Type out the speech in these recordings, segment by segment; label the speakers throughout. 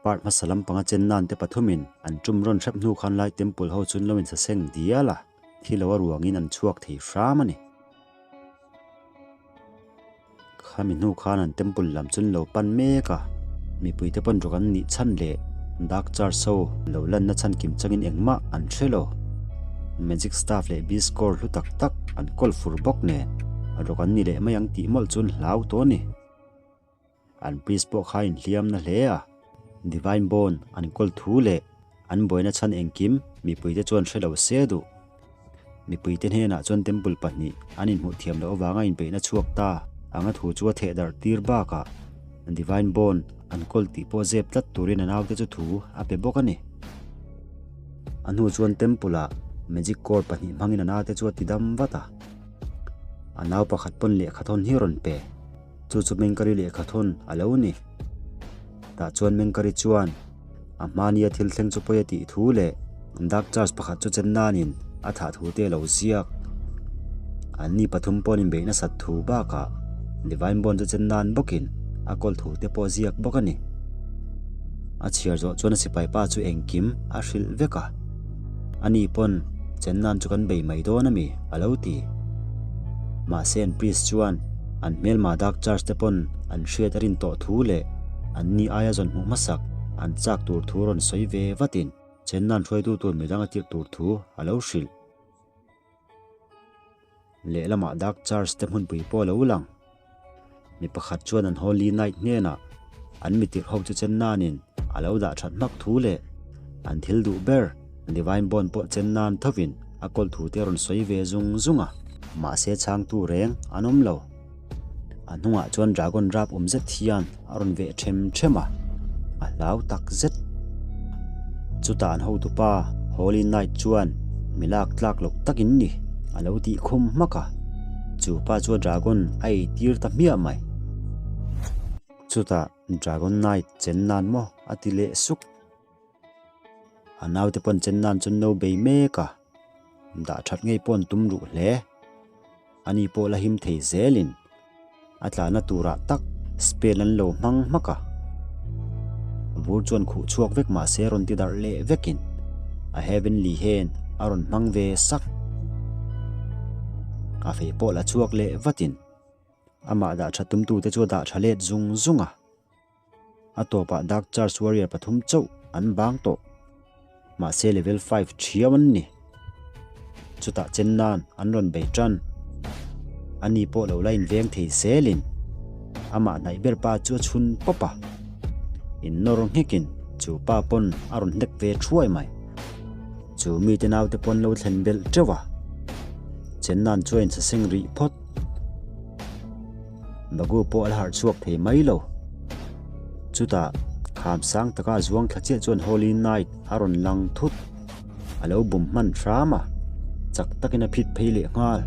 Speaker 1: Part hmasa lampanga chen nan te pathumin an tum rawn hrep hnu khan lai temple ho chun lo in saseng dial a, thi lo a ruangin an chhuak thei hram a ni. Khami hnu khan an temple lam chun lo pan mek a, mipui te pawn rawk an nih chhan leh dark church ho lo lanna chhan kim changin engmah an hre lo. Magic staff leh beast core hlu tak tak an kawl fur bawk nen rawk an ni leh mai ang tih mawlh chu an hlau tawh a ni. An priest pawh kha inhliam na hle a, Divine Bond an kawl thu leh an buaina chhan engkim mipuite chuan hre lo se duh. Mipuite hnenah chuan temple pahnih an inhmuh thiam loh avanga inbeihna chhuak ta anga thu chu a theh darh tir bakah Divine Bond an kawl tih pawh zep tlat turin a naute chu thu a pe bawk a ni. A hnu chuan temple ah magic cord pahnih hmangin a naute chu a ti dam vat a, a nau pakhat pawn lehkhathawn hi a rawn pe. Chu chu Mengkari lehkhathawn a lo ni. Tah chuan Mengkari chuan a hmania thil thleng chu pawi a tih thu leh dark charge pakhat chu chen nanin a thah thu te a lo ziak. An ni pathum pawhin inbeih nasat thu bakah Divine Bond chu chen nan bawkin a kawl thu te pawh a ziak bawk a ni. A chhiar zawh chuan a sipai pa chu engkim a hrilh vek a. Ani pawn chen nan chu kan bei mai dawn a mi a lo ti. Mahse an priest chuan an hmelma dark charge te pawn an hriat a rin tawh thu leh an ni aia zawn hmuh hmasak an chak tur thu rawn sawi ve vatin chen nan hruaitu tur midang a tirh tur thu a lo hrilh. Lehlamah dark charge te hmunpui pawh a lo lang. Mi pakhat chuan an Holy Knight hnenah an mitirh ho chu chen nanin a lo dah that hmak thu leh an thil duh ber Divine Bond pawh chen nan thovin a kawl thu te a rawn sawi ve zung zung a. Mahse chhangtu reng an awm lo. A hnungah chuan Dragon rap awm zet hian a rawn veh them them a, a hlau tak zet. Chutah an hotupa Holy Knight chuan mi lak tlak loh takin ni a lo tih khum hmak a, chu pa chu Dragon a ei tir ta hmiah mai. Chutah Dragon Knight chen nan maw a ti leh suk. A naute pawn chen nan chuan no bei mek a, dah that ngei pawh an tum ruh hle. Ani pawh la him thei zelin a tlahna turah tak spell an lo hmang hmak a. Vur chuan khuh chhuak vek mah se rawn ti darh leh vekin a heavenly hand a rawn hmang ve sak. A fei pawh la chhuak leh vatin amah dah tha tumtute chu a dah tha let zung zung a. A tawpah Dark Charge Warrior pathum chauh an bang tawh. Mahse level 5 thiau an ni. Chutah chen nan an rawn bei tan. Ani pawh lo la inveng thei zelin amah hnaih ber pa chu a chhun pawp a. In nawr nghekin chu pa pawn a rawn hnek ve thuai mai. Chu mite naute pawn lo thlen belh teuh a. Chen nan chuan insaseng rih phawt. Bagu pawh a la harh chhuak thei mai lo. Chutah kham sang taka a zuang thla chiah chuan Holy Knight a rawn lang thut. A lo bum hman hram a, chak takin a phit phei leh nghal.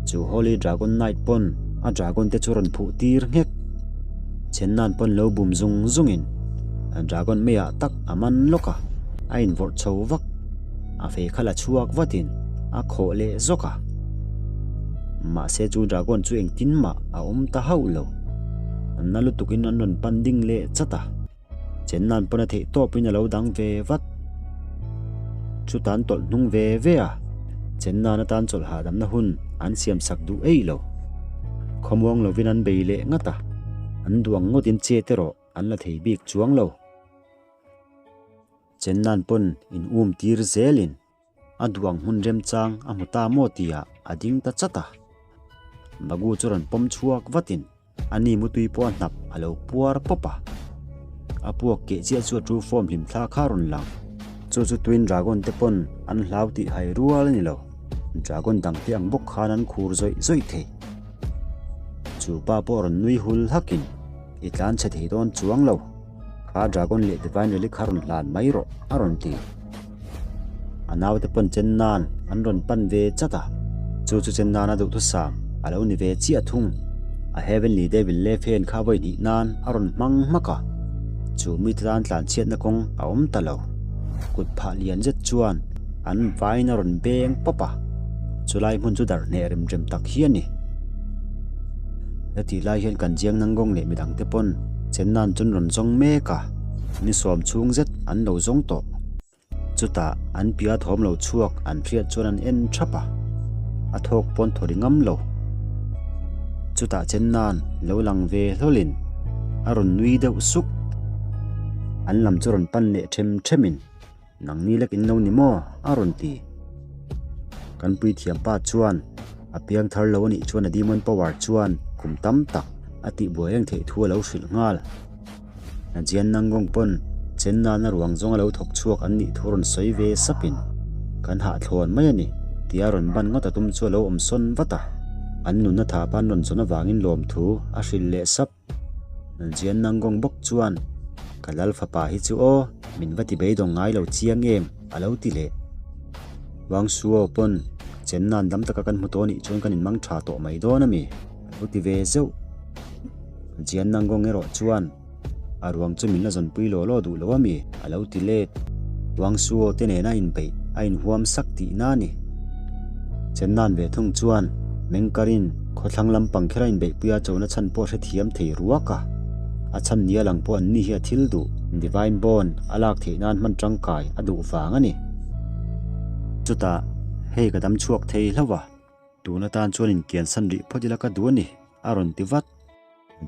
Speaker 1: Chu Holy Dragon Knight pawn a dragon te chu rawn phuh tir nghek. Chhennan pawn lo bum zung zungin a dragon meiah tak a man lawk a, a invawrh chho vak. A fei kha la chhuak vatin a khawh leh zawk a. Mahse chu dragon chu engtin mah a awm ta hauh lo. An na lutukin an rawn pan ding leh chat a. Chennan pawn a theih tawpin a lo dang ve vat. Chuta an tawlh hnung ve ve a, Chennan atan chawlh hahdamna hun an siam sak duh eih lo. Khawmuang lovin an bei leh ngat a, an duang ngawtin chet erawh an la thei bik chuang lo. Chennan pawn in um tir zelin a duang hmun remchang a hmu ta maw tihah a ding ta chat a. Bagu chu rawn pawm chhuak vatin a ni mutui pawh a hnap a lo puar pawp a. A puak keh chiah chu a true form hlim thla kha a rawn lang. Chu chu Twin Dragon te pawn an hlau tih hai rual a ni lo. Dragon dang te ang bawk khan an khur zawih zawih thei. Chu pa pawh rawn nui hul hakin i tlan chhe thei dawn chuang lo. Kha Dragon leh Divine Relic kha rawn hlan mai rawh a rawn ti. A naute pawn chen nan an rawn pan ve chat a, chu chu chen nana duhthusam a lo ni ve chiah thung. A Heavenly Devil left hand kha vawi hnih nan a rawn hmang hmak a, chu mite tan tlanchhiatna kawng a awm ta lo. Kut phah lian zet chuan an vaiin a rawn beng pawp a, chulai hmun chu darh hneh rem rem tak hi a ni. Hetih lai hian kan Jiang Nangong leh midangte pawn chen nan chuan rawn zawng mek a. Ni sawm chhung zet an lo zawng tawh. Chutah an piah thawm lo chhuak an hriat chuan an en thap a, a thawk pawn thaw ri ngam lo. Chutah Chenna'n lo lang ve hlawlin a rawn nui deuh suk. An lam chu rawn pan leh them themin Nangni lek in lo ni maw? a rawn ti. Kan puithiam pa chuan a piang thar lo a nih chuan a demon power chuan kum tam tak a tihbuai reng theih thu a lo hrilh nghal. Najian Nangong pawn Chennana ruang zawng a lo thawk chhuak an nih thu rawn sawi ve sapin, Kan hahthlawn mai a ni, tia rawn ban ngawt a tum chu a lo awm sawn vat a. An nunna thapa an rawn zawn avangin lawmthu a hrilh leh sap. Najian Nangong bawk chuan, Ka lal fapa hi chu aw, min va ti beidawng ngai lo chiang em, a lo ti leh. Wang Shuo pawn, Chenna'n dam taka kan hmu tawh nih chuan kan inmang tha tawh mai dawn a mi, a lo ti ve zeuh. Jian Nangong erawh chuan, A ruang chu min la zawnpui law law duh lo a mi? a lo ti let. Wang Suo te nena inbeih a inhuam sak tihna a ni. Chen Nan ve thung chuan Mengkarin khawthlang lampang khera inbeihpuia chona chhan pawh hrethiam thei ruak a. A chhan nia lang pawh an ni hi a thil duh, Divine Bond a lak theih nan hman tangkai a duh vang a ni. Chutah, hei ka dam chhuak thei hlauh a. Tun atan chuan inkiansan rih phawt ila ka duh a ni, a rawn ti vat.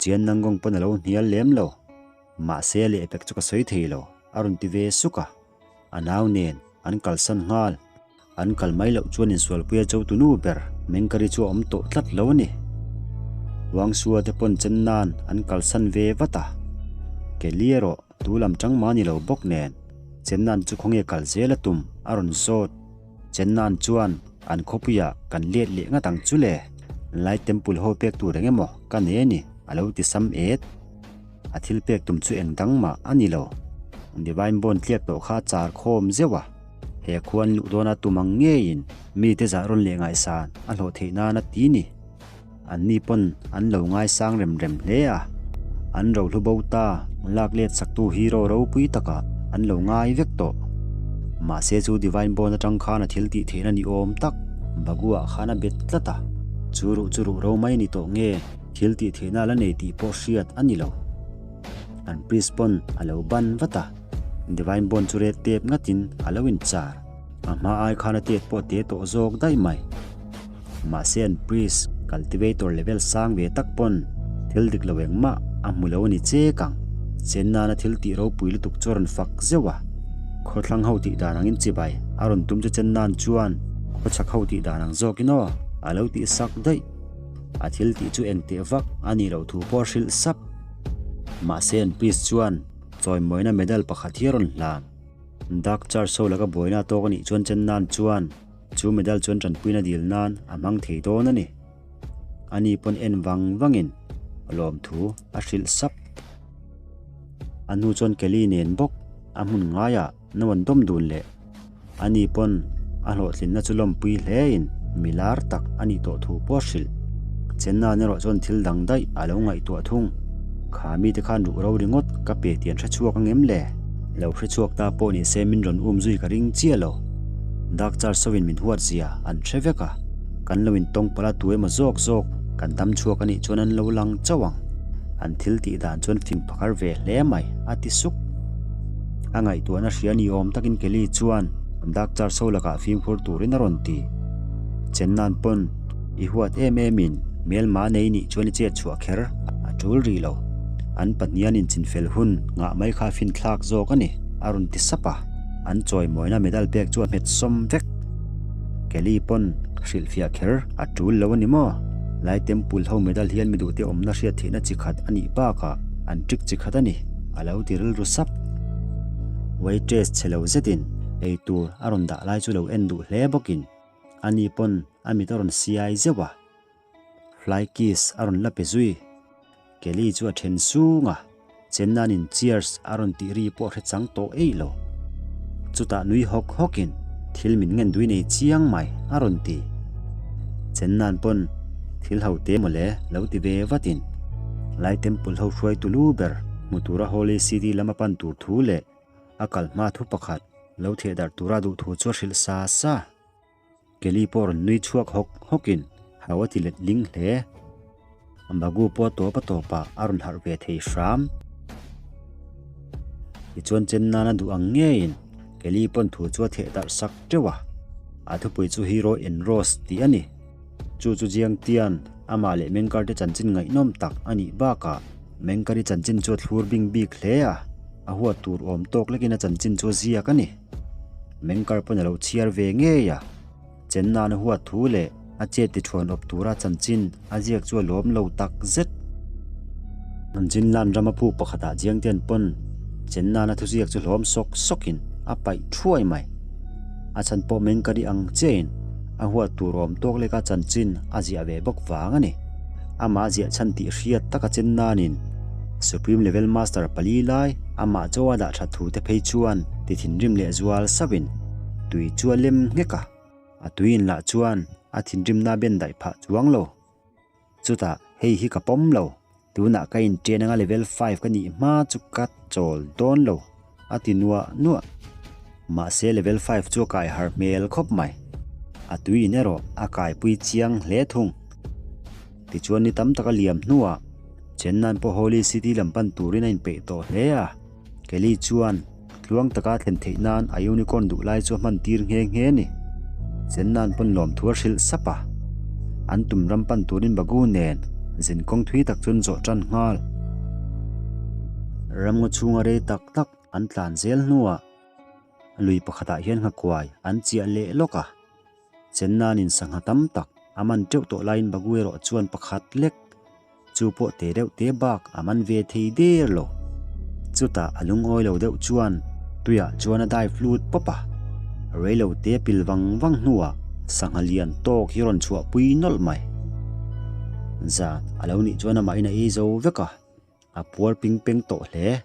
Speaker 1: Jian Nangong pawn a lo hnial lem lo. Mahse a lehpek chu ka sawi thei lo, a rawn ti ve suk a. A nau nen an kalsan nghal. An kal mai loh chuan insualpuia chotu nu ber Mengkari chu a awm tawh tlat lo a ni. Wang Sua te pawn chen nan an kalsan ve vat a. Kelly erawh tu lam tang mah a ni lo bawk nen chen nan chu khawnge kal zel a tum a rawn zawt. Chennan chuan an khawpuiah kan let leh ngat ang chu le, Lai Temple ho pek tur eng emaw ka nei a ni, a lo ti sam et. A thil pek tum chu eng dang mah a ni lo. Divine Bond tliak tawh kha a char khawm zeuh a, he khua an luh dawna tum ang ngeiin mite zah rawn leh ngaihsan a hlawh theih nan a ti ni. Anni pawn an lo ngaisang rem rem hle a, an rohlu bo ta lak let saktu hero ropui takah an lo ngai vek tawh. Mahse chu Divine Bond atang khan a thil tih theihna ni awm tak Bagua khan a bet tlat a, chu ruh chu ruh ro mai a ni tawh nge thil tih theihna a la nei tih pawh hriat a ni lo. An priest pawn a lo ban vat a, Divine Bond chu ret tep ngatin a lo inchar. A hma ai khan a tet pawh a te tawh zawk daih mai. Mahse an priest cultivator level sang ve tak pawn thil dik lo engmah a hmu lo a ni chek ang. Chen nana thil tih ropui lutuk chu a rawn fak zeuh a. Khawthlang ho tih dan angin chibai a rawn tum chu chen nan chuan khawchhak ho tih dan ang zawkin aw a lo tih sak daih. A thil tih chu engteh vak a nih loh thu pawh a hrilh sap. Mahse an priest chuan chawimawina medal pakhat hi a rawn hlan. Dark Church ho laka buaina a tawk a nih chuan chen nan chuan Chu medal chuan tanpuina dil nan a hmang thei dawn a ni. Ani pawn en vang vangin lawmthu a hrilh sap. A hnu chuan Kelly nen bawk a hmun ngaiah no an dawm dun leh. Ani pawn a hlawhtlinna chu lawmpui hlein mi lar tak a nih tawh thu pawh a hrilh. Chennan erawh chuan thil dang daih a lo ngaihtuah thung. Kha mite khan ruh ro ringawt ka pe tih an hre chhuak ang em le? Lo hre chhuak ta pawh ni se min rawn um zui ka ring chiah lo. Dark Church sawin min huat zia an hre vek a, kan lo intawng palh a tu emaw zawk zawk kan dam chhuak a nih chuan an lo lang chauh ang. An thil tih dan chuan fing phakar ve hle mai, a ti suk. A ngaihtuahna hria ni awm takin Kelly chuan Dark Church ho lakah fimkhur turin a rawn ti. Chennan pawn i huat em emin hmelma nei nih chuan i chet chhuah kher a tul rih lo. An pahnian inchinfel hun ngah mai kha finthlak zawk a ni, a rawn ti sap a. An chawimawina medal pek chu a hmet sawm vek. Kelly pawn hrilhfiah kher a tul lo a ni maw? Lai Temple ho medal hian mi duhte awmna hriat theihna chi khat a nih bakah an trick chi khat a ni, a lo ti rilru sap. Waitress chhe lo zetin eitur a rawn dah lai chu lo en duh hle bawkin ani pawn a mit a rawn siai zeuh a. Fly kiss a rawn la pe zui. Kelly chu a then sung a, Chennanin cheers a rawn tih ri pawh a hre chang tawh eih lo. Chutah nui hawk hawkin thil min ngen dui nei chiang mai a rawn ti. Chennan pawn thil ho te mawle lo ti ve vatin Lai Temple ho hruaitu lu ber hmu tura Holy City lama pan tur thu leh a kal hma thu pakhat lo thehdarh tura duh thu chu a hrilh sa sa. Kelly pawh rawn nui chhuak hawk hawkin hau a ti let ling hle. Bagu pawh a tawp a tawpah a rawn harh ve thei hram. Tichuan Chennan a duh ang ngeiin Kelly pawn thu chu a theh darh sak teuh a, a thupui chu Hero in Rose tih a ni. Chu chu Jiang Tian amah leh Mengkar te chanchin ngaihnawm tak a nih bakah Mengkari chanchin chu a thlur bing bik hle a, a huat tur awm tawk lekin a chanchin chu a ziak a ni. Mengkar pawn a lo chhiar ve ngei a. Chennan a huat thu leh a chet ti thuan awp tura chanchin a ziak chu a lawm lo tak zet. An Jinlan rama puk pakhatah Jiangtian pawn Chennan a thuziak chu hlawm sawk sawkin a paih thuai mai. A chhan pawh Mengkari ang chiahin a huat tur awm tawk leka chanchin a ziah ve bawk vang a ni. Amah ziah chhan tih hriat taka Chennanin Supreme Level Master pali lai amah chaw a dah that thu te phei chuan ti thinrim leh zual sauhin tui chu a lem nghek a, a tui in lah chuan a thinrimna a ben daih phah chuang lo. Chutah hei hi ka pawm lo, tunah ka inchen anga level five ka nih hma chu ka chawl dawn lo a ti nuah nuah. Mahse level five chu a kai har hmel khawp mai, a tui in erawh a kaipui chiang hle thung. Tichuan ni tam taka liam hnuah Chennai pawh Holy City lam pan turin a inpeih tawh hle a, Kelly chuan tluang taka thlen theih nan a unicorn duh lai chu a hman tir nghe nghe a ni. Chennai pawn lawmthu a hrilh sap a, an tum ram pan turin Bagu nen zin kawng thui tak chu an zawh tan nghal. Ramngaw chhunga rei tak tak an tlan zel hnuah lui pakhatah hian nghakuai an chiah leh lawk a. Chennanin sangha tam tak a man teuh tawh laiin Bagu erawh chuan pakhat lek chu pawh te deuh te bak a man ve thei der lo. Chutah a lungawi lo deuh chuan tuiah chuan a dive lut pawp a, reilo te pil vang vang hnuah sangha lian tawk hi rawn chhuahpui nawlh mai. Zan a lo nih chuan amahin a ei zo vek a, a puar ping peng tawh hle.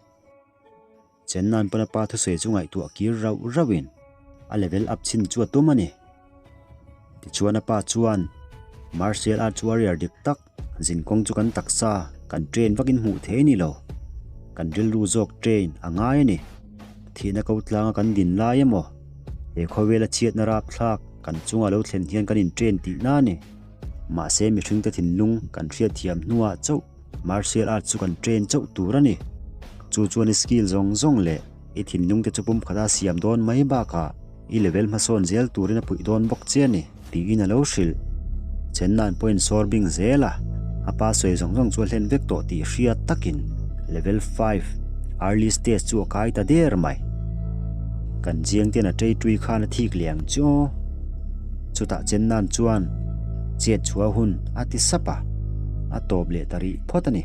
Speaker 1: Chennan pawn a pa thusawi chu ngaihtuah kir rauh rauhin a level up chhin chu a tum a ni. Tichuan a pa chuan Martial Arts Warrior dik tak zinkawng chu kan taksa kan train vakin hmuh thei a ni lo. Kan rilru zawk train a ngai a ni. Thihna ko tlanga kan din lai emaw he khawvela chhiatna rapthlak kan chunga lo thlen hian kan in train tihna a ni. Mahse mihringte thinlung kan hriatthiam hnuah chauh Martial arts chu kan train chauh tur a ni. Chu chuan i skill zawng zawng leh i thinlung te chu pumkhat a siam dawn mai bakah i level hmasawn zel turin a puih dawn bawk che a ni, tiin a lo hrilh. Chennain pawhin sawr bing zel a, a pa sawi zawng zawng chu a hlen vek tawh tih hriat takin level five early stage chu a kai ta der mai. Kan chiang ten a tei tui khan a thik leh ang chu aw. Chutah Chennain chuan chet chhuah hun a ti sap a, a tawp leh ta rih phawt a ni.